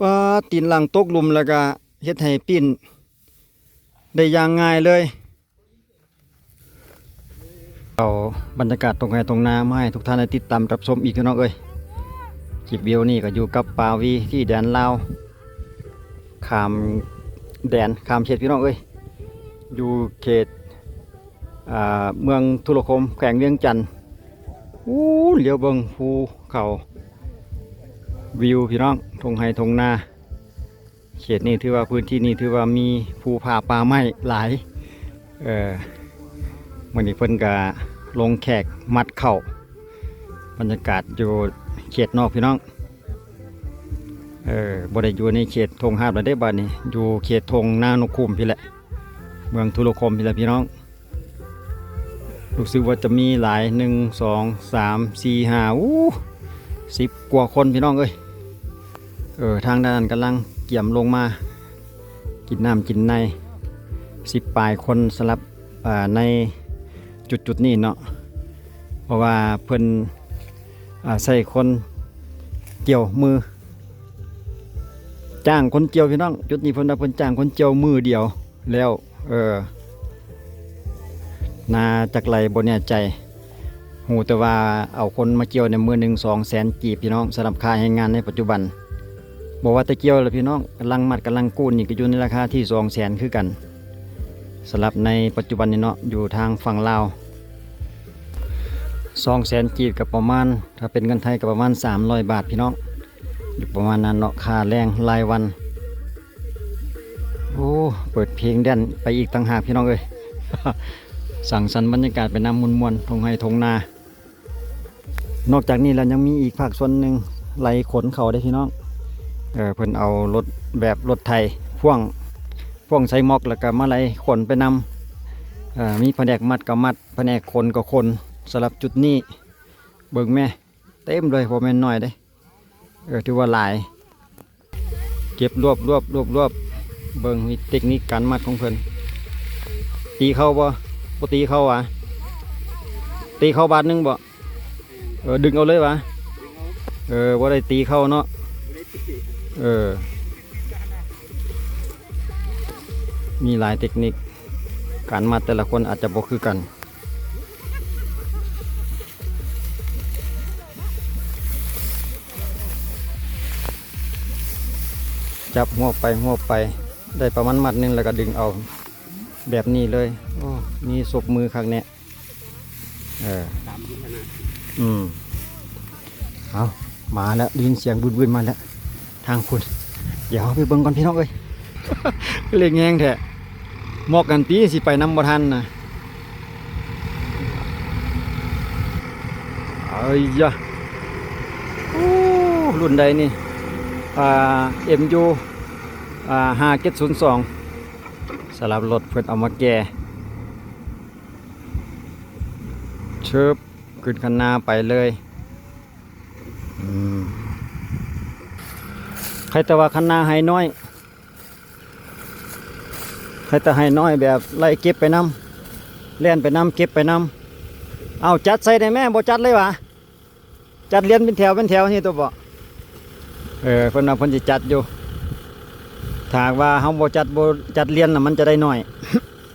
ປາດ ຕີນຫຼັງຕົກຫຼຸມ ແລ້ວກະເຮັດໃຫ້ປີ້ນໄດ້ຢ່າງງ່າຍເລີຍ. ເອົາບັນຍາກາດທົ່ງໄຮ່ທົ່ງນາມາໃຫ້ທຸກທ່ານໄດ້ຕິດຕາມຮັບຊົມອີກ ພີ່ນ້ອງເອີຍ. ຄລິບວິວນີ້ກໍຢູ່ກັບປາວີທີ່ແດນລາວ ຂ້າມແດນ ຂ້າມເຂດ ພີ່ນ້ອງເອີຍ. ຢູ່ເຂດ ອ່າ ເມືອງທຸລະຄົມ ແຂວງວຽງຈັນ. ອູ້ ຫຼຽວເບິ່ງພູເຂົາ ວິວ ພີ່ນ້ອງ ທົ່ງໄຮ່ທົ່ງນາ. ເຂດນີ້ຖືວ່າ ພື້ນທີ່ນີ້ຖືວ່າມີພູຜາປ່າໄມ້ຫຼາຍ. ເອີ ມື້ນີ້ເພິ່ນກະລົງແຂກມັດເຂົ້າ. ບັນຍາກາດຢູ່ເຂດນອກ ພີ່ນ້ອງ. ເອີ ບໍ່ໄດ້ຢູ່ໃນເຂດທົ່ງຮາບແລ້ວເດ້ ບາດນີ້ ຢູ່ເຂດທົ່ງນານົກຂຸມພີ້ແຫຼະ ເມືອງທຸລະຄົມພີ້ແຫຼະ ພີ່ນ້ອງ. ຮູ້ສຶກວ່າຈະມີຫຼາຍ ໜຶ່ງ ສອງ ສາມ ສີ່ ຫ້າ ໂອ້ ສິບກວ່າຄົນ ພີ່ນ້ອງເອີຍ. ເອີ ທາງດ້ານກຳລັງກຽມລົງມາກິນນ້ຳກິນໃນ ສິບປາຍຄົນ ສຳລັບ ອ່າ ໃນຈຸດໆນີ້ເນາະ. ເພາະວ່າເພິ່ນ ອາ ໃຊ້ຄົນກ່ຽວມື ຈ້າງຄົນກ່ຽວ ພີ່ນ້ອງ. ຈຸດນີ້ເພິ່ນວ່າເພິ່ນຈ້າງຄົນກ່ຽວມື້ດຽວແລ້ວ. ເອີ ນາຈັກໄຮ່ບໍ່ແນ່ໃຈ ຮູ້ແຕ່ວ່າເອົາຄົນມາກ່ຽວໃນມື້ໜຶ່ງ ສອງແສນກີບ ພີ່ນ້ອງ. ສຳລັບຄ່າແຮງງານໃນປັດຈຸບັນ ບໍ່ວ່າແຕ່ກ່ຽວລະ ພີ່ນ້ອງ, ກຳລັງມັດກຳລັງກູນນີ້ກໍຢູ່ໃນລາຄາທີ່ສອງແສນຄືກັນ. ສຳລັບໃນປັດຈຸບັນນີ້ເນາະ ຢູ່ທາງຝັ່ງລາວ ສອງແສນກີບ ກໍປະມານ ຖ້າເປັນເງິນໄທກໍປະມານສາມຮ້ອຍບາດ ພີ່ນ້ອງ, ຢູ່ປະມານນັ້ນເນາະ ຄ່າແຮງລາຍວັນ. ໂອ້ ເປີດເພງແດນໄປອີກຕ່າງຫາກ ພີ່ນ້ອງເອີຍ. ສັງສັນບັນຍາກາດໄປນຳ ມ່ວນໆ ທົ່ງໄຮ່ທົ່ງນາ. ນອກຈາກນີ້ແລ້ວຍັງມີອີກພາກສ່ວນໜຶ່ງໄລ່ຂົນເຂົ້າເດ້ ພີ່ນ້ອງ. ເອີ ເພິ່ນເອົາລົດແບບລົດໄຖ ພ່ວງ ພ່ວງໃສ່ໝອກ ແລ້ວກໍມາໄລ່ຂົນໄປນຳ. ເອີ ມີພະແນກມັດກໍມັດ ພະແນກຂົນກໍຂົນ. ສຳລັບຈຸດນີ້ເບິ່ງແມ້ ເຕັມເລີຍ ບໍ່ແມ່ນໜ້ອຍເດ້. ເອີ ຖືວ່າຫຼາຍ. ເກັບລວບ ລວບ ລວບ ລວບ. ເບິ່ງເຕັກນິກການມັດຂອງເພິ່ນ. ຕີເຂົ້າບໍ່? ບໍ່ຕີເຂົ້າຫວາ? ຕີເຂົ້າບາດໜຶ່ງບໍ່? ເອີ ດຶງເອົາເລີຍຫວາ? ເອີ ບໍ່ໄດ້ຕີເຂົ້າເນາະ. ເອີ ມີຫຼາຍເຕັກນິກ ການມັດແຕ່ລະຄົນອາດຈະບໍ່ຄືກັນ. ຈັບຮວບໄປຮວບໄປ ໄດ້ປະມານມັດໜຶ່ງ ແລ້ວກໍດຶງເອົາແບບນີ້ເລີຍ. ໂອ້ ມີສົບມືຄັກແນ່. ເອີ ຕາມຢູ່ຫັ້ນນະ. ອືມ ເອົາ ມາແລ້ວ ໄດ້ຍິນສຽງບຶ້ນໆມາແລ້ວ. ທາງພຸ້ນ ດຽວເຮົາໄປເບິ່ງກ່ອນ ພີ່ນ້ອງເອີຍ. ເລັ່ງແຮງແທ້ ໝອກກັນຕິ ຊິໄປນຳບໍ່ທັນນະ. ເອີຍຢາ ໂອ້ ລຸ້ນໃດນີ້? ອ່າ ເອັມຢູ ອ່າ ຫ້າເຈັດສູນສອງ. ສຳລັບລົດເພິ່ນເອົາມາແກ່ ຊຶບ ຂຶ້ນຄັນນາໄປເລີຍ. ອືມ ໃຄແຕ່ວ່າຄັນນາໄຮ່ນ້ອຍ ໃຄແຕ່ໄຮ່ນ້ອຍ ແບບໄລ່ເກັບໄປນຳ ແລ່ນໄປນຳ ເກັບໄປນຳ. ເອົາ ຈັດໃສ່ໄດ້ແມ້ ບໍ່ຈັດເລີຍຫວາ? ຈັດລຽນເປັນແຖວເປັນແຖວນີ້ຕົວະບໍ່? ເອີ ເພິ່ນວ່າເພິ່ນຊິຈັດຢູ່. ຖ້າຫາກວ່າເຮົາບໍ່ຈັດ ບໍ່ຈັດລຽນນະ ມັນຈະໄດ້ໜ້ອຍ.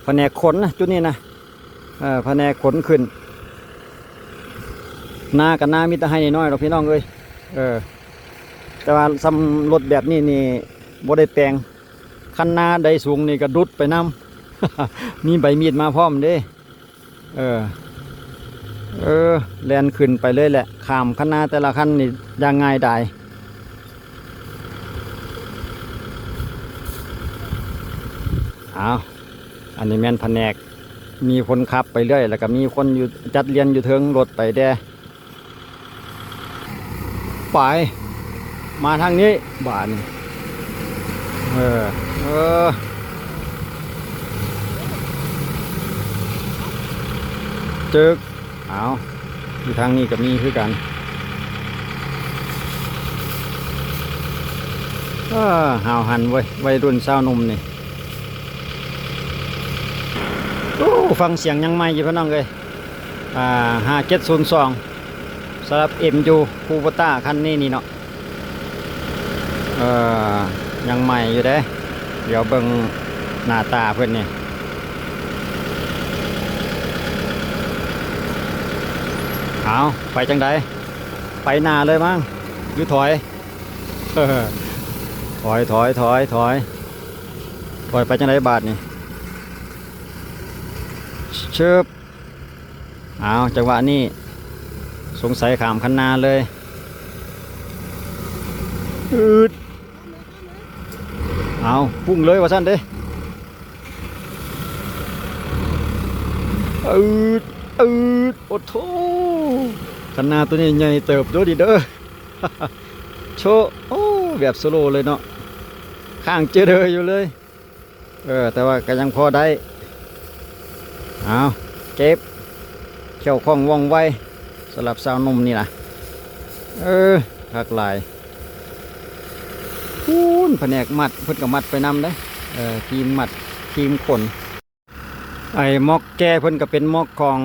ພະແນກຂົນນະ ຈຸດນີ້ນະ. ເອີ ພະແນກຂົນຂຶ້ນ ນາກັບນາມີແຕ່ໄຮ່ນ້ອຍໆດອກ ພີ່ນ້ອງເອີຍ. ເອີ ແຕ່ວ່າສ່ຳລົດແບບນີ້ນີ້ບໍ່ໄດ້ແປງ. ຄັນນາໃດສູງນີ້ກໍດຸດໄປນຳ ມີໃບມີດມາພ້ອມເດ້. ເອີ ເອີ ແລ່ນຂຶ້ນໄປເລີຍແຫຼະ ຂ້າມຄັນນາແຕ່ລະຄັນນີ້ຢ່າງງ່າຍດາຍ. ເອົາ ອັນນີ້ແມ່ນພະແນກ ມີຄົນຂັບໄປເລື້ອຍ ແລ້ວກໍມີຄົນຢູ່ ຈັດລຽນຢູ່ເທິງລົດໄປແດ່. ໄປ ມາທາງນີ້ບາດນີ້. ເອີ ເອີ ຈຶກ ເອົາ ຢູ່ທາງນີ້ກໍມີຄືກັນ. ເອີ ຫ້າວຫັນເວີຍ ໄວລຸ້ນຊາວໜຸ່ມນີ້. ໂອ້ ຟັງສຽງຍັງໃໝ່ຢູ່ ພີ່ນ້ອງເອີຍ. ອ່າ ຫ້າເຈັດສູນສອງ ສຳລັບເອັມຢູຄູໂບຕ້າຄັນນີ້ນີ້ເນາະ. ເອີ ຍັງໃໝ່ຢູ່ເດ້. ດຽວເບິ່ງໜ້າຕາເພິ່ນນີ້. ເອົາ ໄປຈັ່ງໃດ? ໄປໜ້າເລີຍມັ້ງ ຫຼືຖອຍ? ຖອຍ ຖອຍ ຖອຍ ຖອຍ ຖອຍໄປຈັ່ງໃດບາດນີ້? ຊຶບ ອ້າວ ຈັງຫວະນີ້ສົງໄສຂ້າມຄັນນາເລີຍ. ອືດ ອ້າວ ປຸ້ງເລີຍວ່າຊັ້ນເດ້. ອືດ ອືດ ໂອ້ໂທ ຄັນນາໂຕນີ້ໃຫຍ່ເຕີບໂດດີເດີ. ໂຊ ໂອ້ ແບບສະໂລເລີຍເນາະ ຄ້າງເຈີເດີຢູ່ເລີຍ. ເອີ ແຕ່ວ່າກໍຍັງພໍໄດ້. ເອົາ ເກັບ ແຄ້ວຄ່ອງວ່ອງໄວ ສຳລັບຊາວໜຸ່ມນີ້ນະ. ເອີ ຄັກຫຼາຍ. ພຸ້ນ ພະແນກມັດ ເພິ່ນກໍມັດໄປນຳເດ້. ເອີ ທີມມັດ ທີມຂົນ. ໄອ້ມັອກແກ່ເພິ່ນກໍເປັນມັອກຂອງ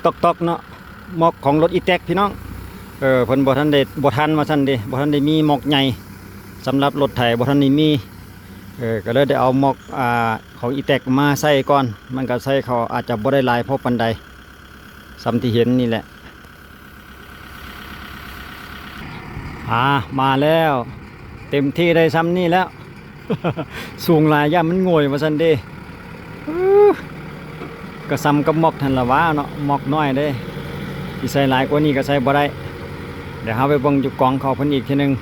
ຕ໋ອກໆເນາະ ມັອກຂອງລົດອີແຕັກພີ່ນ້ອງ. ເອີ ເພິ່ນບໍ່ທັນໄດ້ ບໍ່ທັນວ່າຊັ້ນເດ ບໍ່ທັນໄດ້ມີມັອກໃຫຍ່ ສຳລັບລົດໄຖບໍ່ທັນໄດ້ມີ. ເອີ ກໍເລີຍໄດ້ເອົາມັອກ ອ່າ ຂອງອີແຕັກມາໃສ່ກ່ອນ ມັນກໍໃສ່ເຂົ້າອາດຈະບໍ່ໄດ້ຫຼາຍພໍປານໃດ ສ່ຳທີ່ເຫັນນີ້ແຫຼະ. ອາ ມາແລ້ວ ເຕັມທີ່ໄດ້ຊ່ຳນີ້ແລ້ວ. ສູງຫຼາຍຢ້ານມັນໂງ່ຍວ່າຊັ້ນເດ. ກໍຊ່ຳກັບມັອກຫັ້ນລະຫວາເນາະ ມັອກນ້ອຍເດ້ ຊິໃສ່ຫຼາຍກວ່ານີ້ກໍໃສ່ບໍ່ໄດ້. ດຽວເຮົາໄປເບິ່ງຢູ່ກອງເຂົາເພິ່ນອີກເທື່ອໜຶ່ງ.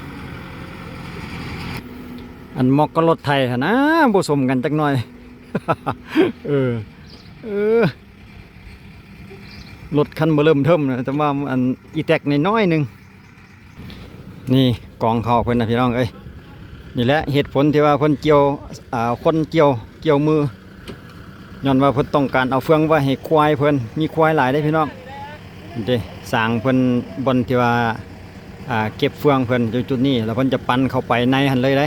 ອັນມັອກກັບລົດໄຖຫັ້ນນະ ບໍ່ສົມກັນຈັກໜ້ອຍ. ເອີ ເອີ ລົດຄັນເບີເລີ່ມເທີມນະ ແຕ່ວ່າອັນອີແຕັກນ້ອຍໆໜຶ່ງ. ນີ້ກອງເຂົາເພິ່ນນະພີ່ນ້ອງເອີຍ. ນີ້ແຫຼະເຫດຜົນທີ່ວ່າເພິ່ນກ່ຽວ ອ່າ ຄົນກ່ຽວ ກ່ຽວມື ຍ້ອນວ່າເພິ່ນຕ້ອງການເອົາເຟືອງໄວ້ໃຫ້ຄວາຍເພິ່ນ ມີຄວາຍຫຼາຍເດ້ພີ່ນ້ອງ. ເດ້ ສາງເພິ່ນ ບ່ອນທີ່ວ່າ ອ່າ ເກັບເຟືອງເພິ່ນຢູ່ຈຸດນີ້ ແລ້ວເພິ່ນຈະປັ່ນເຂົ້າໄປໃນຫັ້ນເລີຍເດ້.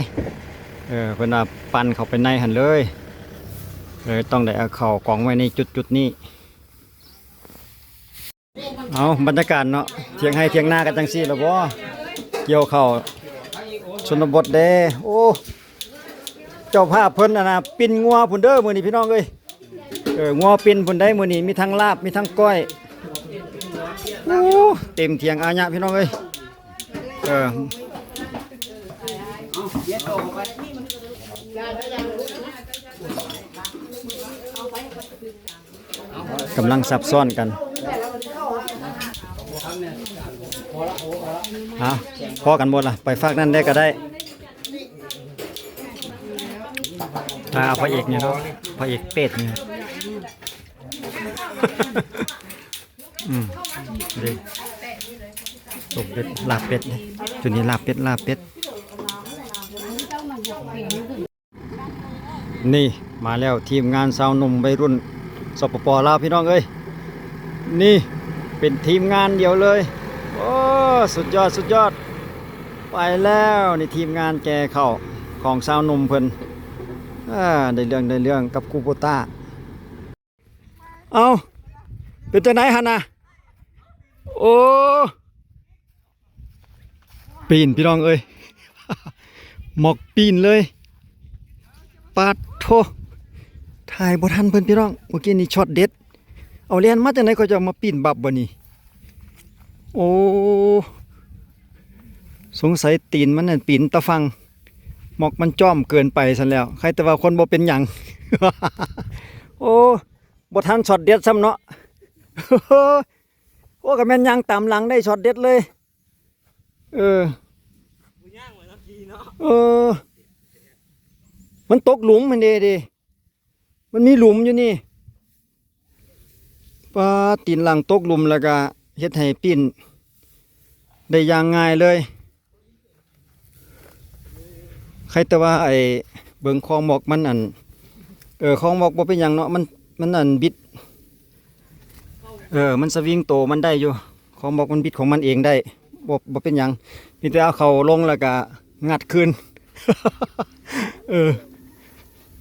ເອີ ເພິ່ນວ່າປັ່ນເຂົ້າໄປໃນຫັ້ນເລີຍ. ເອີ ຕ້ອງໄດ້ເອົາເຂົ້າກອງໄວ້ໃນຈຸດໆນີ້. ເອົາ ບັນຍາກາດເນາະ ຖຽງໄຮ່ຖຽງນາກໍຈັ່ງຊີ້ລະບໍ ກ່ຽວເຂົ້າຊົນນະບົດເດ້. ໂອ້ ເຈົ້າພາບເພິ່ນອັນນ່າ ປິ່ນງົວພຸ້ນເດີມື້ນີ້ພີ່ນ້ອງເອີຍ. ເອີ ງົວປິ່ນພຸ້ນໃດ໋ ມື້ນີ້ມີທັງລາບ ມີທັງກ້ອຍ. ໂອ້ ເຕັມຖຽງອາຍະພີ່ນ້ອງເອີຍ. ເອີ ກຳລັງສັບຊ້ອນກັນ. ເອົາ ພໍກັນໝົດລະ ໄປຟາກນັ້ນໄດ້ກໍໄດ້. ຖ້າເອົາພະເອກນີ້ເນາະ ພະເອກເປດນີ້. ອືມ ເດ້ ຕົ້ມເປັດ ລາບເປັດເດ້ ຈຸດນີ້ລາບເປັດ ລາບເປັດ. ນີ້ມາແລ້ວ ທີມງານຊາວໜຸ່ມໄວລຸ້ນ ສປປ ລາວ ພີ່ນ້ອງເອີຍ. ນີ້ເປັນທີມງານດຽວເລີຍ. ໂອ້ ສຸດຍອດ ສຸດຍອດ. ໄປແລ້ວ ນີ້ທີມງານແກ່ເຂົ້າຂອງຊາວໜຸ່ມເພິ່ນ. ອາ ໄດ້ເລື່ອງ ໄດ້ເລື່ອງກັບຄູໂບຕ້າ. ເອົ້າ ເປັນຈັ່ງໃດຫັ້ນນະ? ໂອ້ ປີນພີ່ນ້ອງເອີຍ ໝອກປີນເລີຍ. ປາດໂທ້ ຖ່າຍບໍ່ທັນເພິ່ນພີ່ນ້ອງ. ເມື່ອກີ້ນີ້ຊັອດເດັດ ເອົາແລ່ນມາຈັ່ງໃດ ເຂົາເຈົ້າມາປີນບັບບໍ່ນີ້. ໂອ້ ສົງໄສຕີນມັນນັ້ນປີນຕາຝັ່ງ ໝອກມັນຈ້ອມເກີນໄປຊັ້ນແລ້ວ. ໃຄແຕ່ວ່າຄົນບໍ່ເປັນຫຍັງ. ໂອ້ ບໍ່ທັນຊັອດເດັດຊ້ຳເນາະ. ໂອ້ ກໍແມ່ນຍ່າງຕາມຫຼັງໄດ້ຊັອດເດັດເລີຍ. ເອີ ບໍ່ຍ່າງວ່າເນາະ ຂີ່ເນາະ. ເອີ ມັນຕົກຫຼຸມຫັ້ນເດ ເດ ມັນມີຫຼຸມຢູ່ນີ້. ປາດ ຕີນຫຼັງຕົກຫຼຸມ ແລ້ວກະເຮັດໃຫ້ປີ້ນໄດ້ຢ່າງງ່າຍເລີຍ. ໃຄແຕ່ວ່າໄອ້ເບິ່ງຄອງໝອກມັນ ອັນ ເອີ ຄອງໝອກບໍ່ເປັນຫຍັງເນາະ ມັນ ມັນ ອັນ ບິດ ເອີ ມັນສະວິງໂຕມັນໄດ້ຢູ່. ຂອງໝອກມັນບິດຂອງມັນເອງໄດ້ ບໍ່ ບໍ່ເປັນຫຍັງ. ມີແຕ່ເອົາເຂົ້າລົງແລ້ວກະງັດຄືນ. ເອີ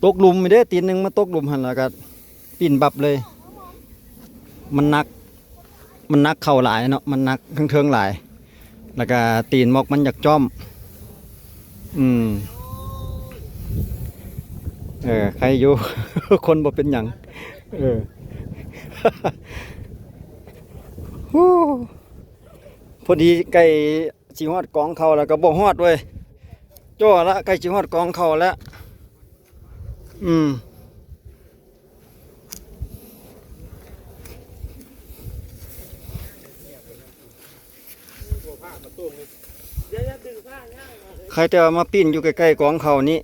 ຕົກຫຼຸມເດ້ ຕີນໜຶ່ງມາຕົກຫຼຸມຫັ້ນ ແລ້ວກະປີ້ນບັບເລີຍ. ມັນໜັກ ມັນໜັກເຂົ້າຫຼາຍເນາະ ມັນໜັກເທິງໆຫຼາຍ ແລ້ວກະຕີນໝອກມັນຢາກຈ້ອມ. ອືມ ເອີ ໄຄຢູ່ ຄົນບໍ່ເປັນຫຍັງ ເອີ ຮູ້ ພໍດີໃກ້ຊິຮອດກອງເຂົ້າແລ້ວ ກໍບໍ່ຮອດເວີຍ ຈ່ອລະ ໃກ້ຊິຮອດກອງເຂົ້າແລ້ວ ອືມ. ໃຄແຕ່ວ່າມາປີ້ນຢູ່ໃກ້ໆກອງເຂົ້ານີ້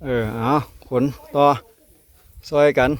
ເອີ ເອົາ ຂົນຕໍ່ ຊ່ອຍກັນ.